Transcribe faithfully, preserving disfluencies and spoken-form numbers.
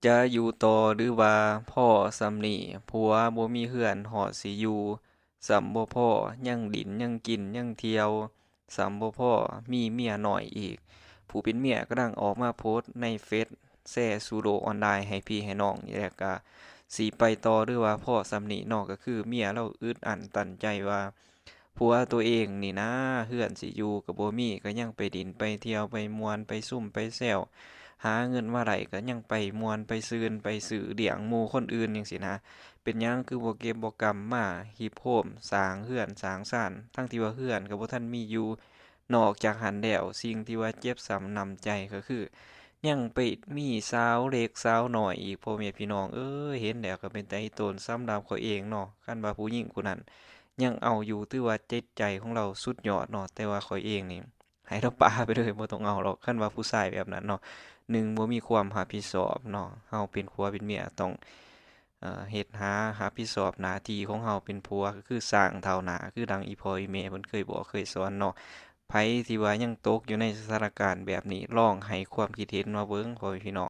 จะอยู่ต่อหรือว่าพอส่ำนี้ ผัวบ่มีเฮือนฮอดสิอยู่ ส่ำบ่พอ ยังดิน ยังกิน ยังเที่ยว ส่ำบ่พอ มีเมียน้อยอีก ผู้เป็นเมียกำลังออกมาโพสต์ในเฟซ แชร์สู่โลกออนไลน์ให้พี่ให้น้อง แล้วก็สิไปต่อหรือว่าพอส่ำนี้เนาะ ก็คือเมียลาวอึดอั้นตันใจว่า ผัวตัวเองนี่นะ เฮือนสิอยู่ก็บ่มี ก็ยังไปดินไปเที่ยว ไปม่วน ไปซุ่มไปแซว หาเงินมาได้ก็ยังไปม่วนไปซื่น ไปซื้อเลี้ยงหมู่คนอื่นจั่งซี้นะ เป็นหยังคือบ่เก็บบ่กำมาฮิบโฮมสร้างเฮือนสร้างซาน ทั้งที่ว่าเฮือนก็บ่ทันมีอยู่ นอกจากหั้นแล้ว สิ่งที่ว่าเจ็บช้ำน้ำใจก็คือ ยังไปมีสาวเล็กสาวน้อยอีก พ่อแม่พี่น้องเอ้ย เห็นแล้วก็เป็นตาอีตนสำหรับข้อยเองเนาะ คันว่าผู้หญิงผู้นั้นยังเอาอยู่ ถือว่าจิตใจของลาวสุดยอดเนาะ แต่ว่าข้อยเองนี่ ให้ลาวปาไปเลย บ่ต้องเอาหรอก คันว่าผู้ชายแบบนั้นเนาะ หนึ่ง บ่มีความรับผิดชอบเนาะ เฮาเป็นผัวเป็นเมียต้อง เอ่อ เฮ็ดหารับผิดชอบหน้าที่ของเฮาเป็นผัว ก็คือสร้างเฒ่าหน้า คือดังอีพ่ออีแม่เพิ่นเคยบอกเคยสอนเนาะ ไผที่ว่ายังตกอยู่ในสถานการณ์แบบนี้ ลองให้ความคิดเห็นมาเบิ่ง พ่อแม่พี่น้อง